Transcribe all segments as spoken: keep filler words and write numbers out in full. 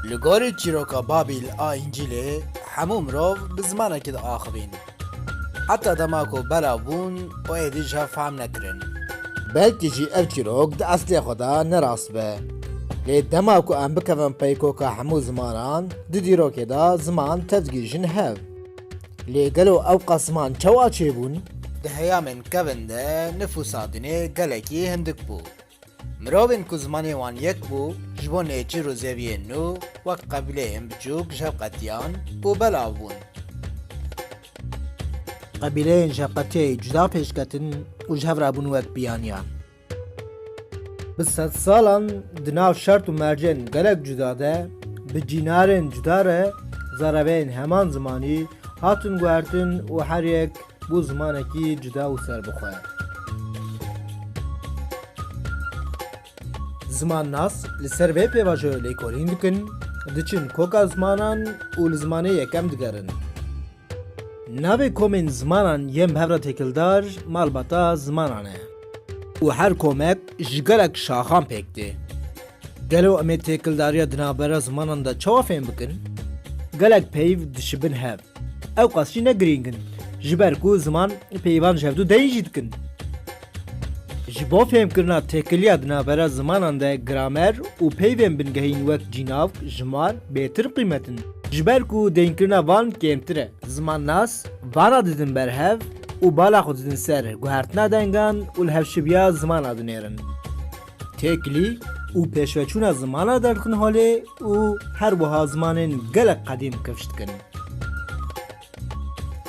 Li gorî çîroka Babîl a Încîlê, hemû mirov bi zimanekî diaxivîn. Heta dema ku belav bûn û êdî ji hev fehm nekirin. Belkî jî ev çîrok di eslê xwe de ne rast be. Lê dema ku em bikevin peykoka hemû zimanan, di dîrokê de ziman tevdigihîjin hev. Lê gelo ew qas ziman çawa çêbûn? Di heyamên kevin de nifûsa dinê gelekî hindik bû. Mirovên ku zimanê wan yek bû, ji bo nêçîr û zeviyên nû, wek qebîleyên biçûk ji hev qetiyan û belav bûn. Qebîleyên ji hev qetiyayî cuda pêş ketin û ji hev re bûn wek biyaniyan. Bi sedsalan di nav şert û mercên gelek cuda de, bi cînarên cuda re zareveyên heman zimanî hatin guhertin û her yek bû zimanekî cuda û serbixwe. Zimannas li ser vê pêvajoyê lêkolîn dikin, diçin koka zimanan û li zimanê yekem digerin. Navê komên zimanan yên bi hev re têkildar malbata zimanan e û her komek ji gelek şaxan pêk tê. Gelo em ê têkildariya di navbera zimanan de çawa fêm bikin? Gelek peyv dişibin hev. Ew qas jî ne girîng in, ji ber ku ziman peyvan ji hevdu deyîn jî dikin. Ji bo fêmkirina têkiliya di navbera zimanan de gramer û peyvên bingehîn wek cînav, jimar bêtir qîmet in. Ji ber ku deyînkirina van kêmtir e. Zimannas vana didin ber hev û bala xwe didin ser guhertina dengan û li hevşiviya zimana dinêrin. Têkilî û pêşveçûna zimana derdixin holê û her wiha zimanên gelek qedîm kifş dikin.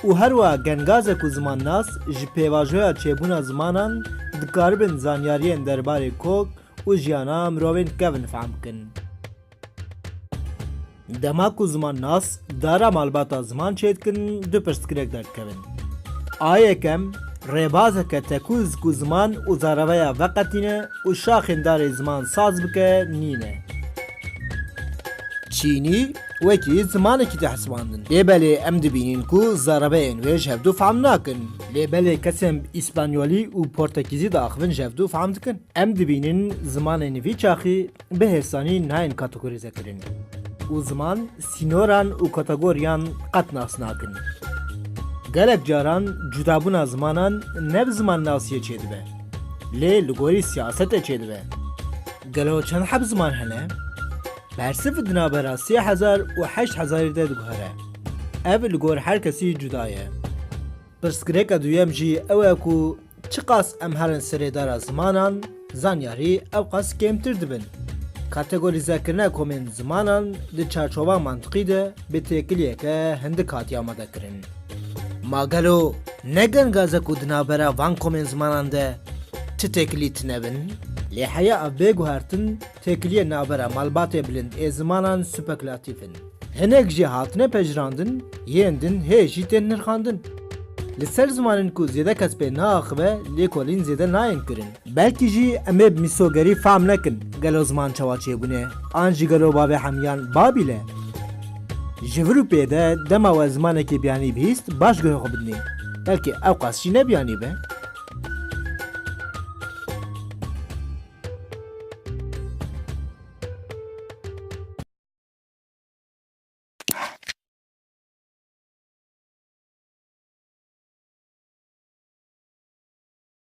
Û her wiha gengazek û zimannas ji pêvajoya çêbûna zimanan dikaribin zanyariyên derbarê kok û jiyana mirovên kevin fehm bikin. Dema ku zimannas dara malbata ziman çêdikin, du pirsgirêk derdikevin. A yekem, rêbazeke tekûz ku ziman û zareveya veqetîne û şaxên darê ziman saz bike, nîne. Çînî wekî zimanekî tê hesibandin. Lê belê em dibînin ku zarebeyên wê ji hevdu fehm nakin. Lê belê kesên bi îspanyolî û portekîzî diaxivin ji hevdu fehm dikin. Em dibînin zimanên vî çaxî bi hêsanî nayên kategorîzekirin û ziman sînoran û kategoriyan qet nas nakin. Gelek caran cudabûna zimanan ne bi zimannasiyê çêdibe, lê li gorî siyasetê çêdibe. Gelo çend heb ziman hene? Bersiv di navbera sê hezar û heşt hezarî de diguhere. Ev li gor her kesî cuda ye. Pirsgirêka duyem jî ew e ku çiqas em herin serê dara zimanan, zanyarî ew qas kêmtir dibin. Kategorîzekirina komên zimanan di çarçovan mantiqî de bi têkiliyeke hindik hatiye amadekirin. Ma gelo ne gengaz e ku di navbera van komên zimanan de ti têkilî tune bin? Lê heya ev bê guhertin, têkiliyên navbera malbatê bilind ê zimanan spekülatîf in. Hinek jî hatine pejirandin, yên din hê jî tên nirxandin. Li ser zimanên ku zêde kes pê naaxive, lêkolîn zêde nayên kirin. Belkî jî em ê bi mîsogerî fehm nekin gelo ziman çawa çêbûne, an jî gelo bavê hemiyan Babîl e. Ji vir û pê de dema we zimanekî biyanî bihîst, baş guhê xwe bidinê. Belkî ew qas jî ne biyanî be.